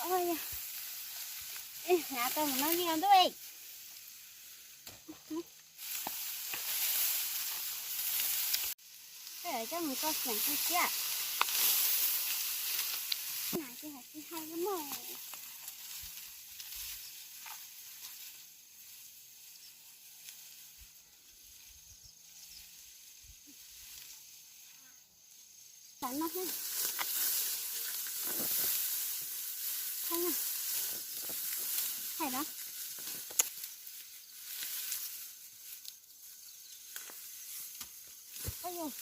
Ua, hnav tau mus no li os ntuj. Koj coj mus tso xeem tu siab. Nas ces hais tsis hais li mog. Tam no, hais no. Oj yog,